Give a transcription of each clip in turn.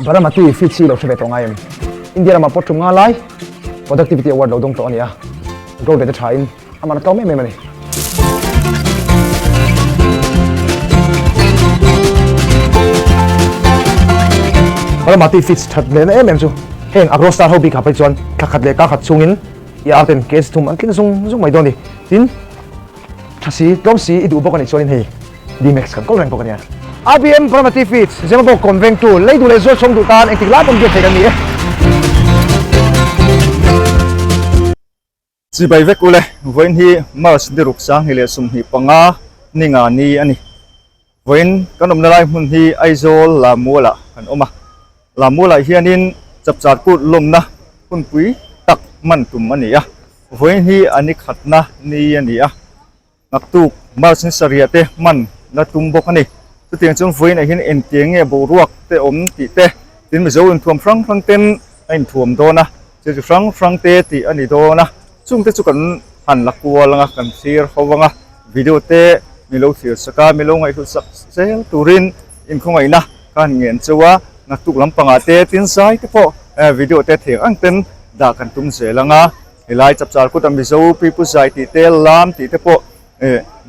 Baramati feeds hi lo hre ve tawh ngai em? India ramah pawh tum nga lai Productivity Award lo dawng tawh a ni a, growth rate a tha in a man a tlawm em em a ni. Baramati feeds that lehna em em chu heng Agro Star ho bikah phei chuan thla khat leh kar khat chhungin i ar ten kg thum an tling zung zung mai dawn a ni. Tin, Tha si, tlawm si i duh bawk a nih chuanin hei D-Max kan kawl reng bawk a nia. RBM Paramati Feeds, Zemabawk kawn vengtu, lei duh leh zual chhawng duh tan engtik lai pawn biak thei kan ni e. Chibai vek ule, vawiin hi March ni ruk sanghnih leh 25 ni nga ni a ni. Vawiin kan awmna lai hmun hi Aizawl Lamualah kan awm a. Lamualah hianin chapchar kut lawmna hunpui tak hman tum a ni a. Vawiin hi a ni khatna ni a ni a. Naktuk March ni sarih te hman la tum bawk a ni. Chutiang chuan vawiinah hian engtiang nge boruak te awm tih te, tin Mizo inthuam hrang hrang ten a inthuam dawn a, thil chi hrang hrang te tih a ni dawn a. Chungte chu kan han la kual anga kan thlir ho anga video te mi lo thlir sak a, mi lo ngaihhlut sak zel turin inkhawngaihna ka han ngen cheu a, naktuk lampangah te tin zai te pawh video te theng ang ten dah kan tum zel anga helai chapchar kut a Mizo pipu zai tih te lam tih te pawh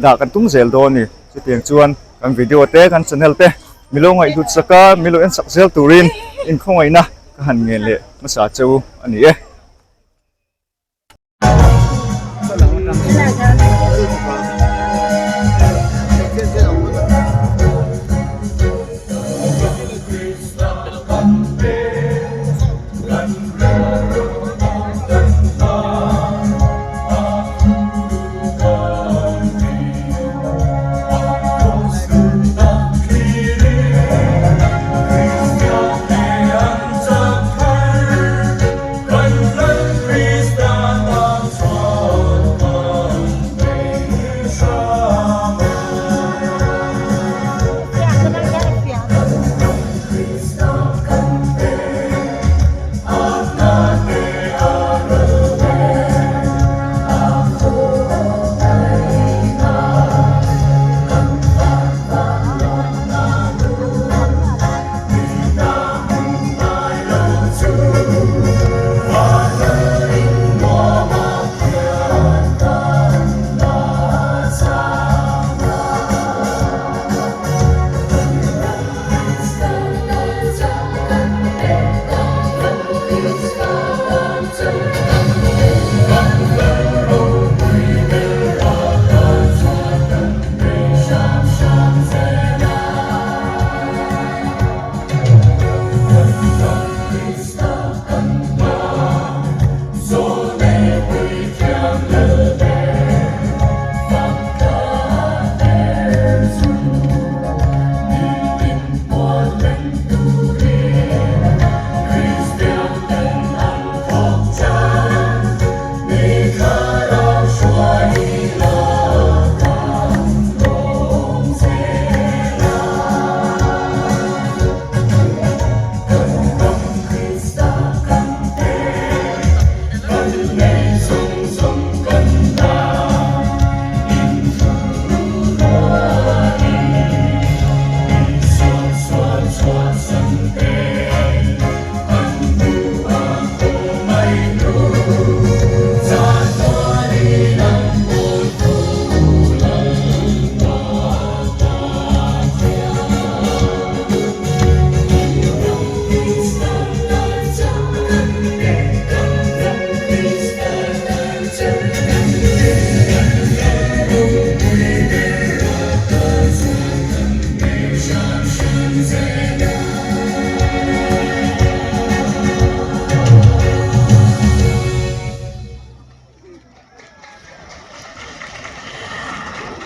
dah kan tum zel dawn a ni. Chutiang chuan kan video te kan channel te mi lo ngaihhlut sak a, mi lo en sak zel turin inkhawngaihna ka han ngen leh hmasa cheu a ni e.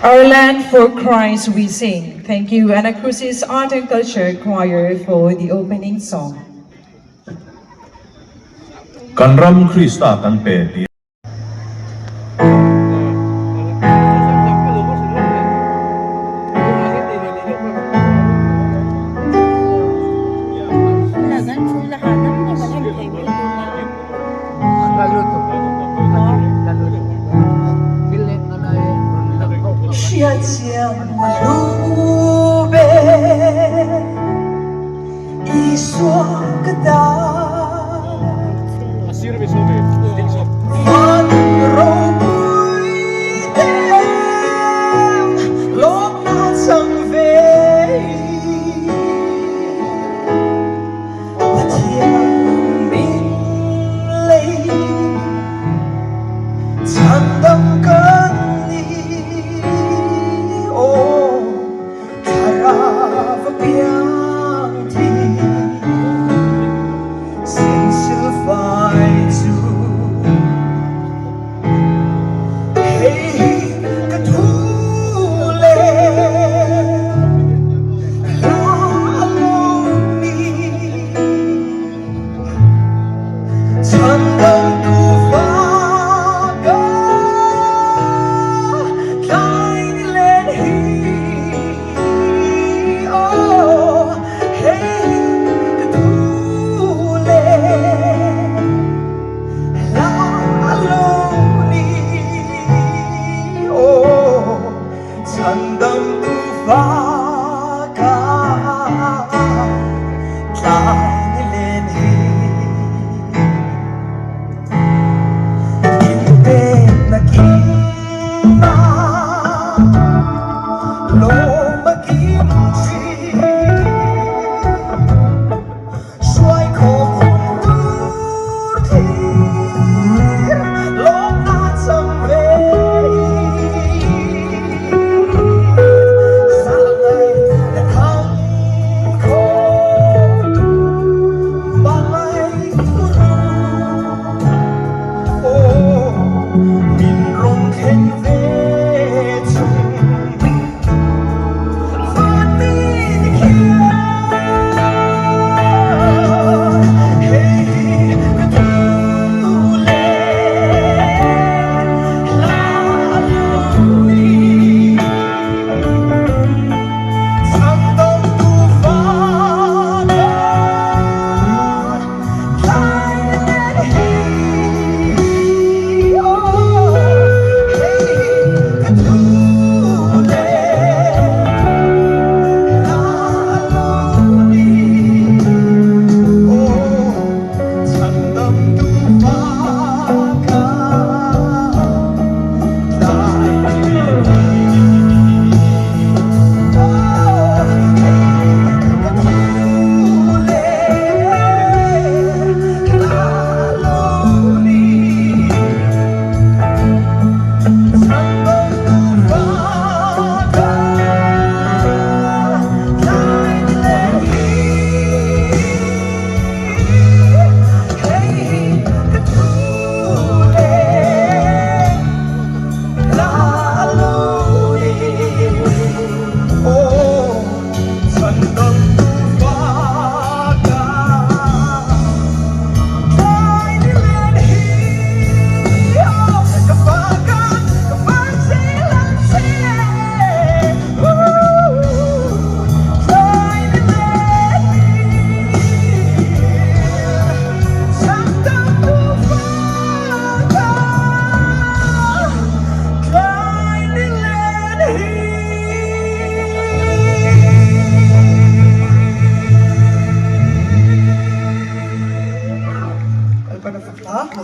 Our land for Christ we sing. Thank you, Anacrusis Art and Culture Choir for the opening song. Kan ram Krista kan pe tih. Hriatchiang lu be Isua.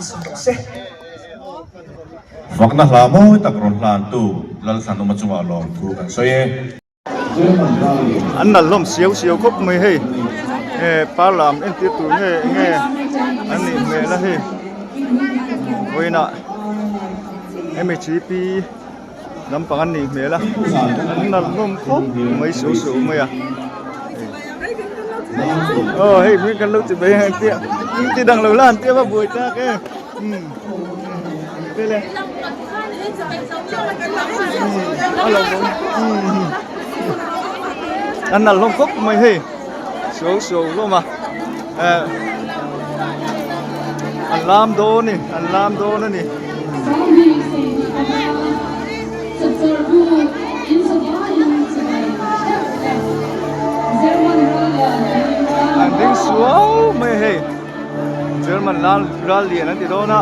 malsawm rawh se. Fakna hla mawi tak rawn hlantu Lalthlanuma chungah lawmthu kan sawi e. An nalh hlawm siau siau khawp mai hei eh parlam entir tur nge nge an nih hmel a hei vawiinah mhp lampang an nih hmel a an nalh hlawm khawp mai suau suau mai a aw hei hming kan lo ti mai ang tia ti dang lo la an tia va buai tak e umm te le. An nalh hlawm khawp mai hei suau suau hlawm a eh an lam dawn a ni an lam dawn a ni. An ding suau mai a hei. German lal ral lian an ti dawn a.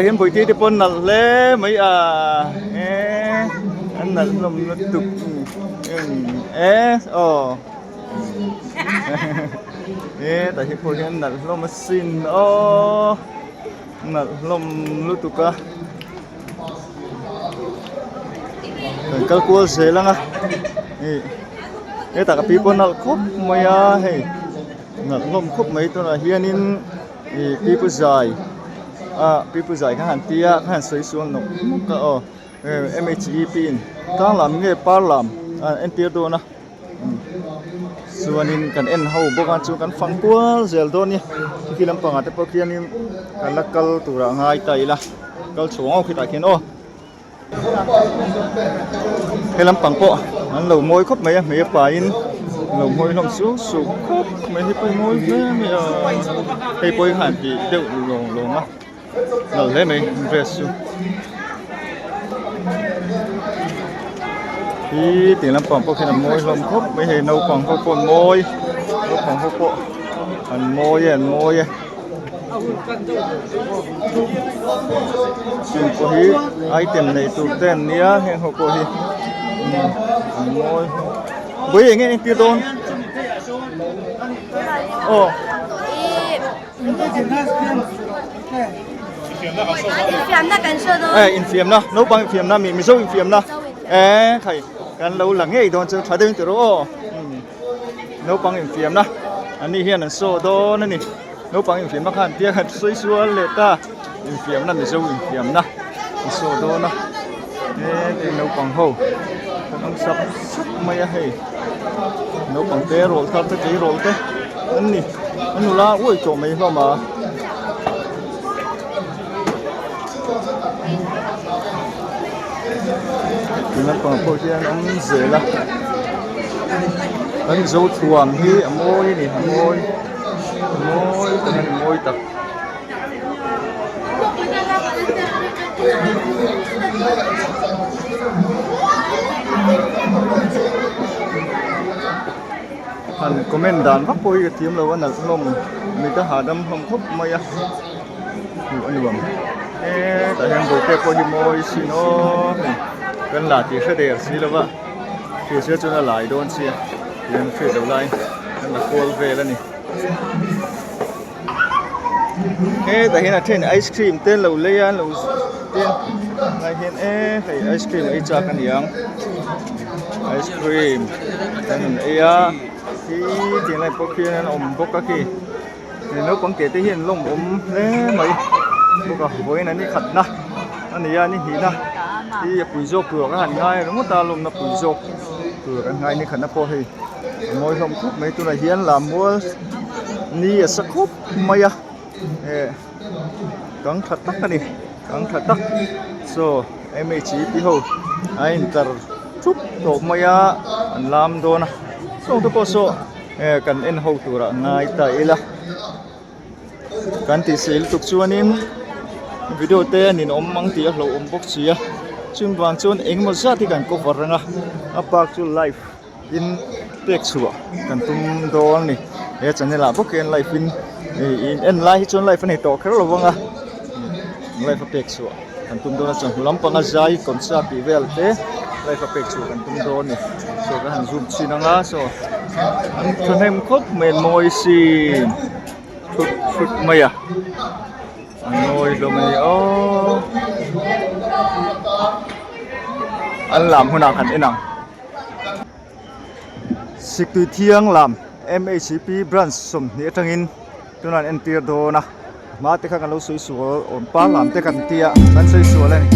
Hetah hian bawihte te pawh an nalh hle mai a eh an nalh hlawm lutuk eh aw eh tah hi pawh hian nalh hlawm asin aw nalh hlawm lutuk a kan kal kual zel ang a ih hetah ka pi pawh nalh khawp mai a hei nalh hlawm khawp mai tunah hianin ih pi pu zai ah pi pu zai kha han tia kha han sawi sual nawk nawk a aw m h e p in tlang lam nge par lam a entir dawn a chuanin kan en ho bawk a chu kan fang kual zel dawn a ni khi lampangah te pawh khianin kan la kal turah a ngai ta ila kal chhuang ho khitah khian aw. He lampang pawh an lo mawi khawp mai a hmei a pain an lo mawi hlawm suh suh khawp mai hei pawh hi mawi hle mai a hei pawh hi han tih deuh lawng lawng a nalh hle mai dress chu hi tih lampang pawh khian an mawi hlawm khawp mai hei naupang ho pawh an mawi naupang ho pawh an mawi e an mawi e. Chung pawh hi item nei tur te an nia heng ho pawh hi an mawi vawi eng nge entir dawn aw Infiamna kan hre dawn. Eh infiamna naupang infiamna mi Mizo infiamna eh khai kan lo la ngei dawn chu tha deuhin ti rawh aw. Naupang infiamna an ni hian an saw dawn a ni naupang infiamna khan tia khan sawi sual leh ta infiamna mizo infiamna an saw dawn a heti naupang ho an awm sap sap mai a hei naupang te rawl thar te tleirawl te an ni an nula uai tawh mai hlawm a. Tih lampang pawh hian a awm zel a kan zo thuam hi a mawi a ni a mawi a mawi tak a ni mawi tak. Han comment dan vak pawh hi ka thiam lo a nalh hlawm mit a hahdam hlawm khawp mai a. Hmuh a nuam hetah hian bote pawh hi mawi sin aw hei kan la tih hre der si lova hria sia chuan a lai dawn sia tihian hriat loh lai kan la kual vel a ni hetah hian a then ice cream te lo lei a lo te lai hian e hei ice cream a ei chak a niang ice cream an rawn ei a khi tiang lai pawh khian an awm bawk a khi. He naupang te te hi an lawm awm hle mai bawk a vawiin an ni khatna a ni a ni hnihna hi a pui zawk tur ka han ngai ringawt a lawmna pui zawk tur kan ngai ni khatna pawh hei a mawi hlawm khawp mai tunah hian lammual ni a sa khawp mai a eh kang tha tak a ni kang tha tak saw mhep ho a intlar thup tawh mai a an lam dawn a saw te pawh saw. Eh kan en ho turah ngai ta ila kan tih sei lutuk chuanin video te a ninawm ang tih a hlauhawm bawk si a chumi vang chuan engemaw zat hi kan cover reng a a bak chu live in pek chhuah kan tum dawn a ni he channel ah bawk hian live in ih en lai hi chuan live a ni tawh kher lo vang a live a pek chhuah. Kan tum dawn a chawhnu lampanga zai concert tih vel te live a pek chhuah kan tum dawn a ni saw kan han zoom chhin ang a saw an thahnem khawp mai an mawi sin thut thut mai a an mawi hlawm a ni aw an lam hunah kan en ang. Siktui thiang lam MHP branch 20 atangin tunah an entir dawn a hma te kha kan lo sawi sual awm par lam te kan tia kan sawi sual a ni.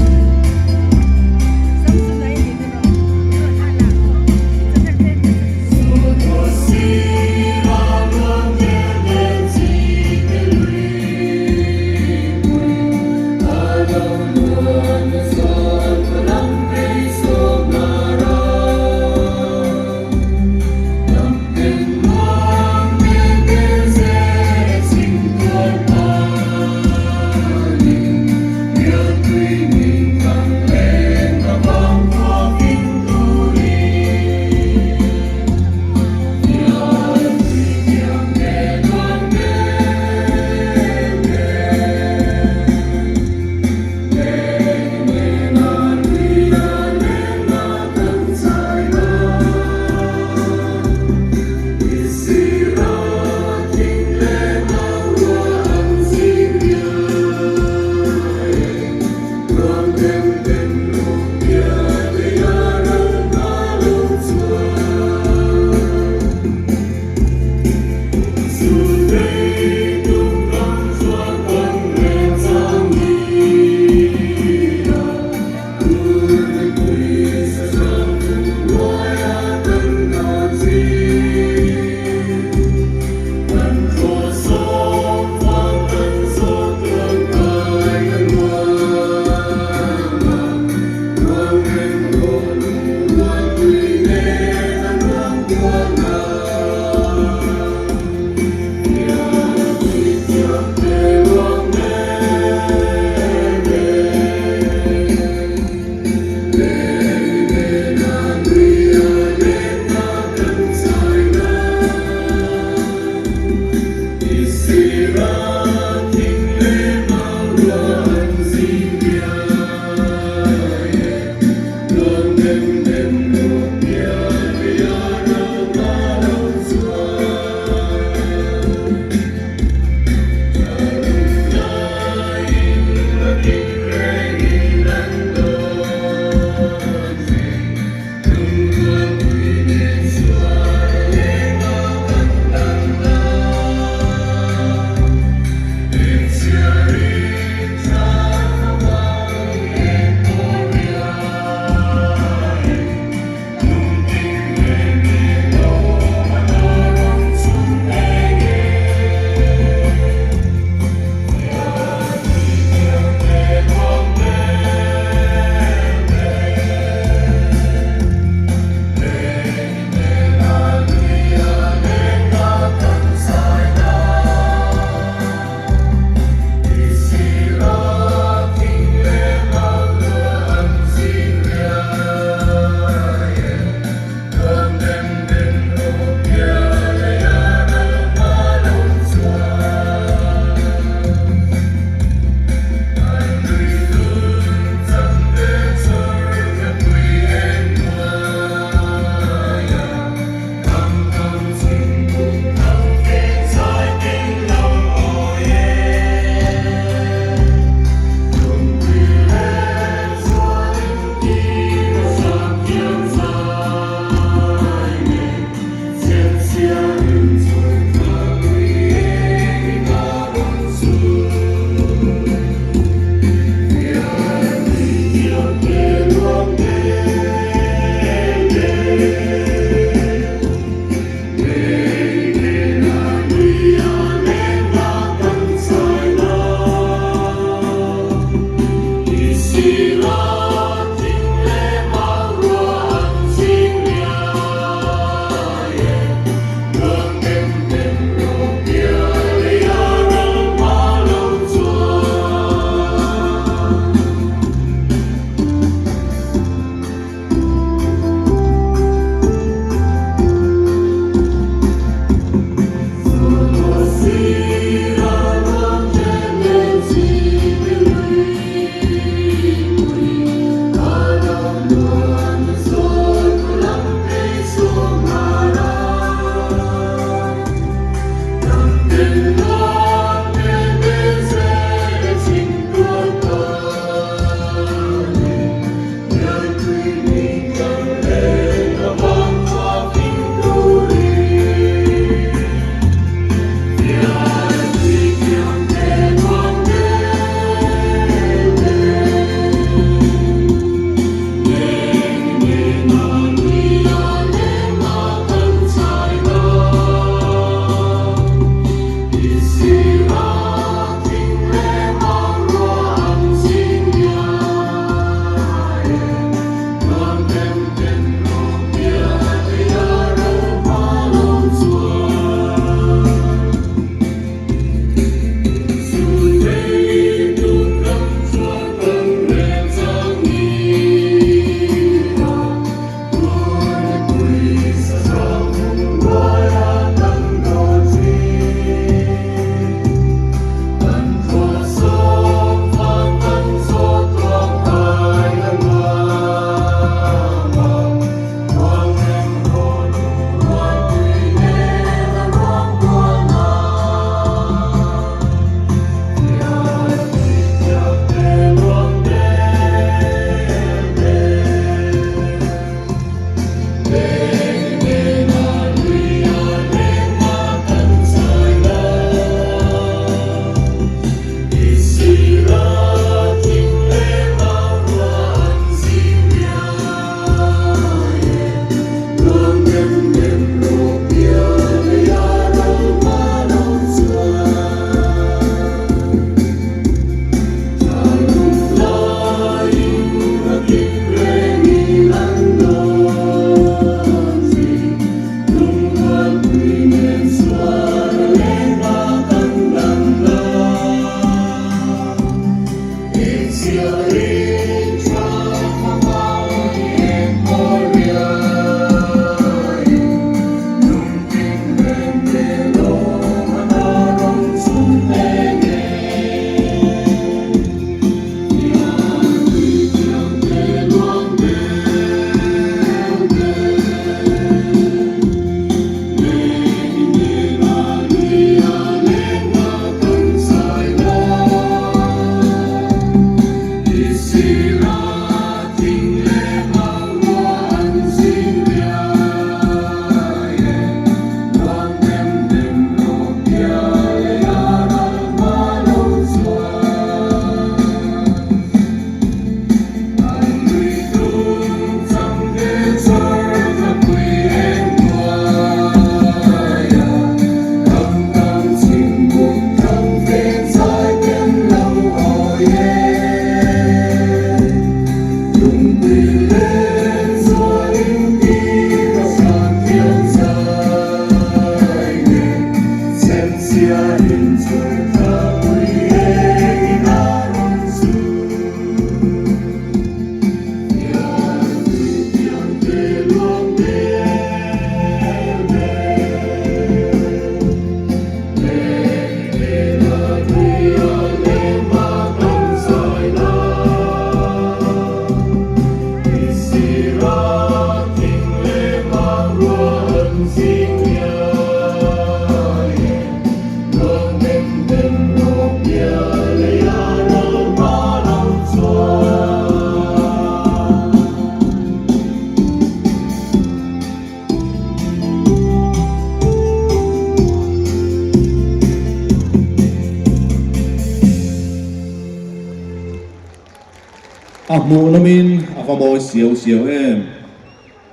A hmuhnawmin a va mawi siau siau em.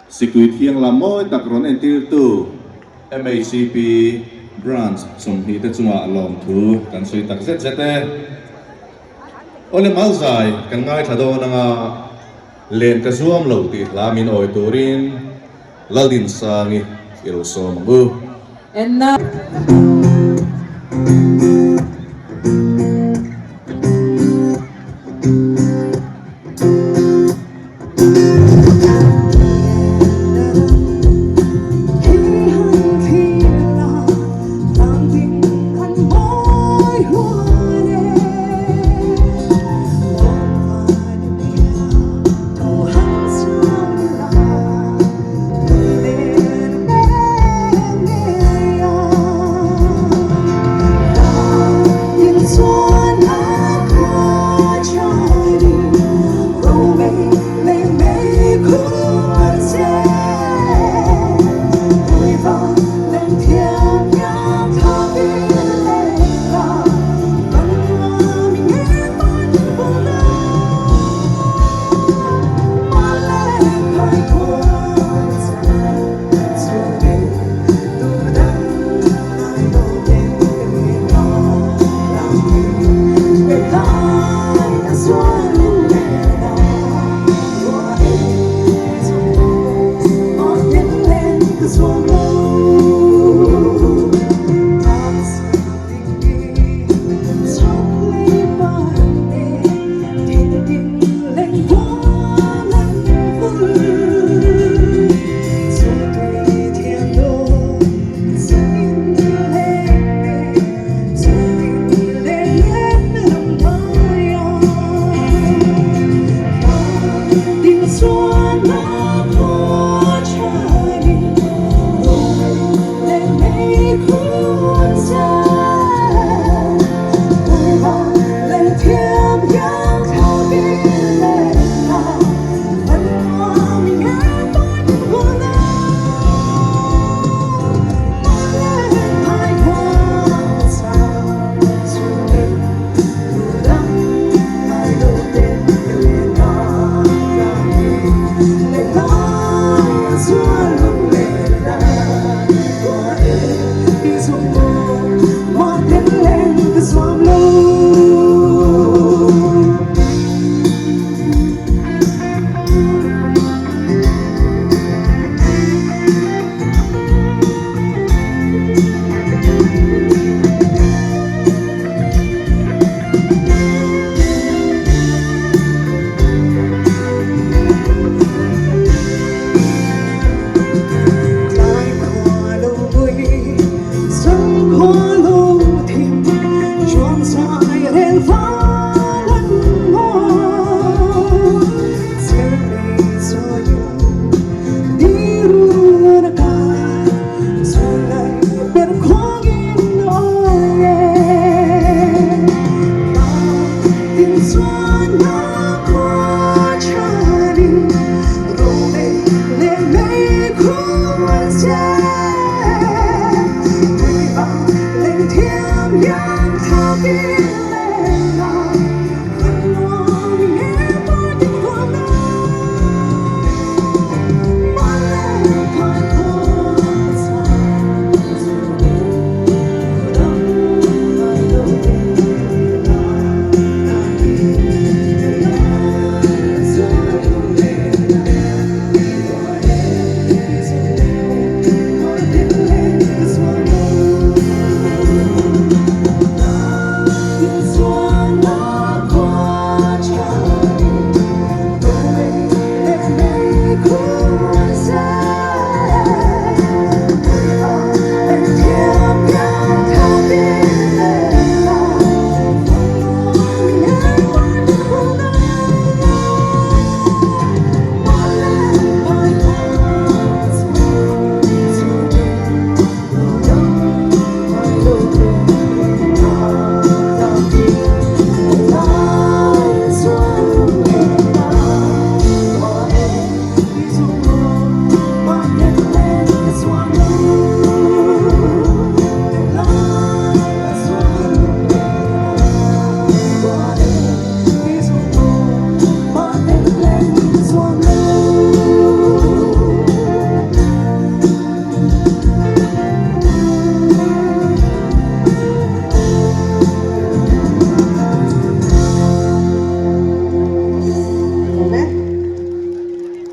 Sikui thianglam mawi tak rawn entirtu MHCP Branch 20 te chungah lawmthu kan sawi tak zet zet e. Awle Malzai kan ngaithla dawn anga len ka zuam lo tih hla min awi turin Laldinsangi i lo sawm ang u. And now.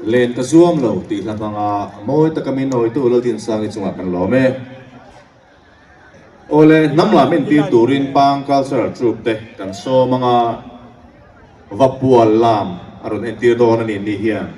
Len ka zuam lo tih hla hmanga mawi taka min awitu Laldinsangi chungah kan lawm e. Awle, hnam lam entir turin Pang Cultural Troupe te kan sawm anga Vapual lam a rawn entir dawn a ni ni hian.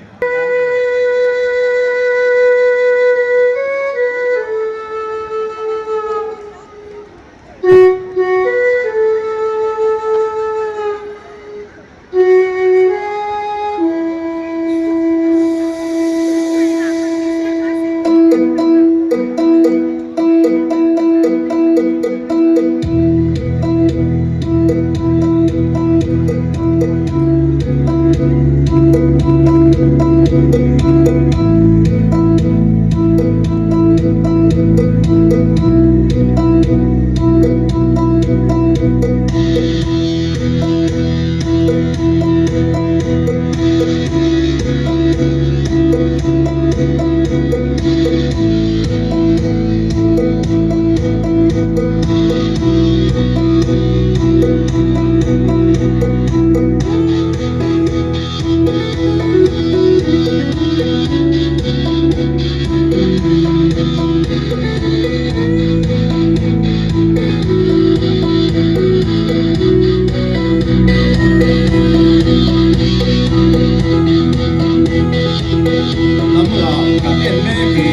Hnam lam kan en mek hi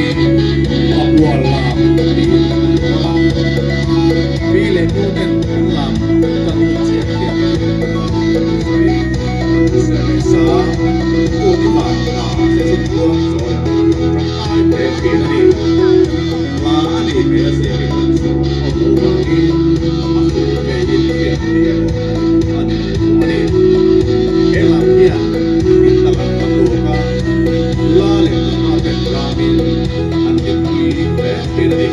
Vapual lam tih an pawl a, pi leh pu ten an lam tan hun chiah chiah sawi ser leh sa ut i van hna se chhun kuang chawi ah tangkai hle thin a ni. Hla a nih hmel a ziakin an sawn awm lo vangin a fuh ngeiin hriat theih erawh a ni lo thung a ni. He lam hian inla lam a tawk a, nula leh tlangval ten lamin an hlimpui hle thin a ni.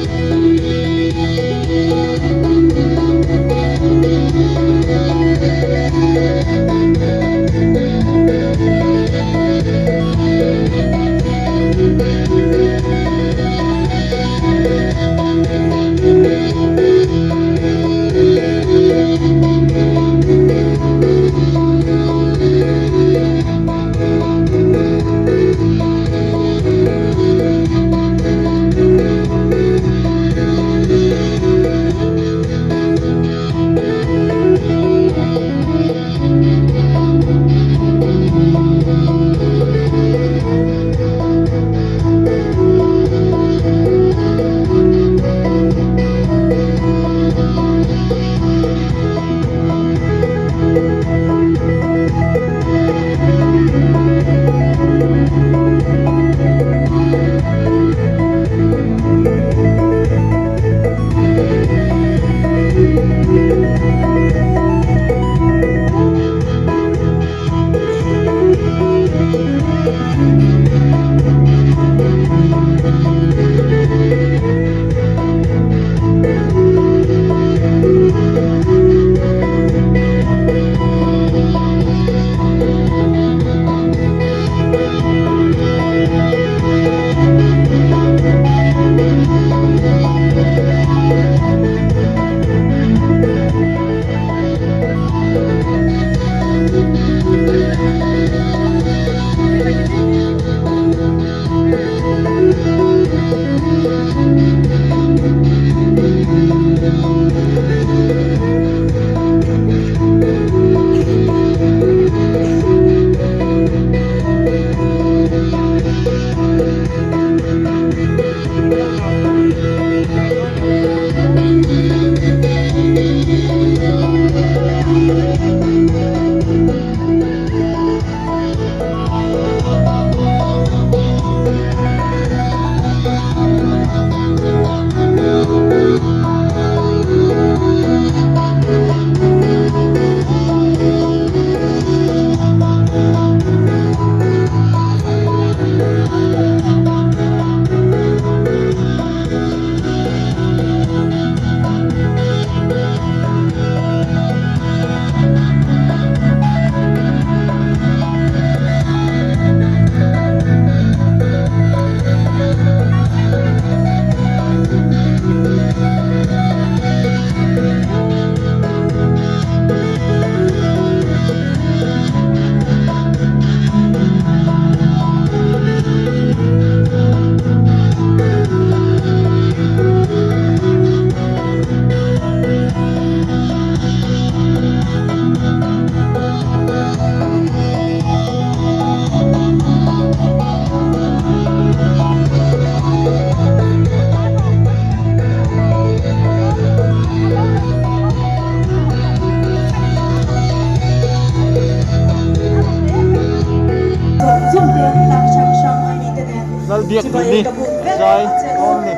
Lalbiakhluni zai dawn ni.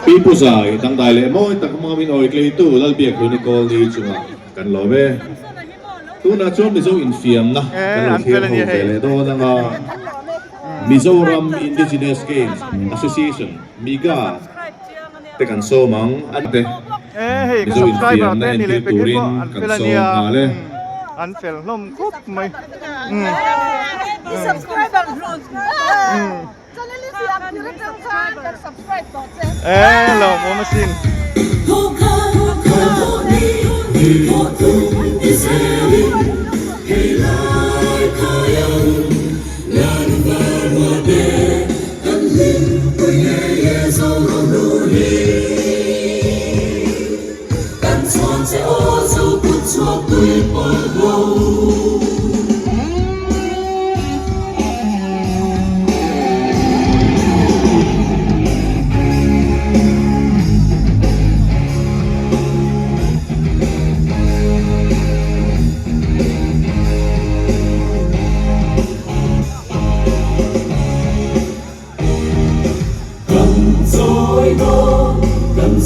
Pi Pu Zai, dangdai leh mawi tak hmanga min awi tleitu Lalbiakhluni Kawlni chungah kan lawm e. Tunah chuan Mizo infiamna kan lo thlir ho ve leh dawn anga Mizoram Indigenous Games Association, MIGA, te kan sawm ang a te. Mizo infiamna entir turin kan sawm nghal e.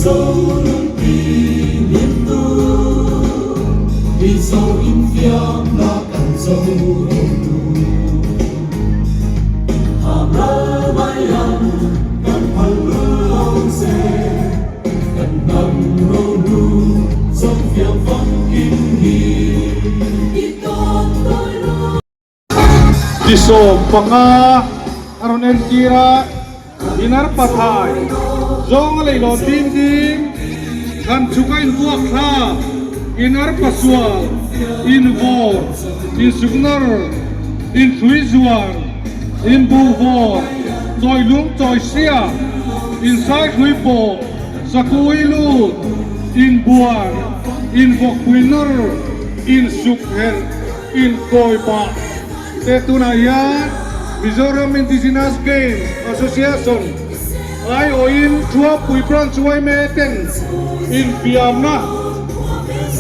Chi 15 a rawn entir a, Inar Pathai zawnga leihlawn ding ding, thlan chuk a invuak thlak, Inar Pasual, Invawr, Insuknar, Inthlui zuar, Inbuhvawr, Chawilung Chawisia, Insaihlui pawh, Sakui lut, Inbuan, Invawkpui nawr, Insukherh, Inkawipah te tunah hian Mizoram Indigenous Games Association aiawhin Thuampui Branch yma ten infiamna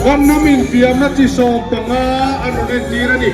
kan hnam infiamna chi 15 an rawn entir a ni.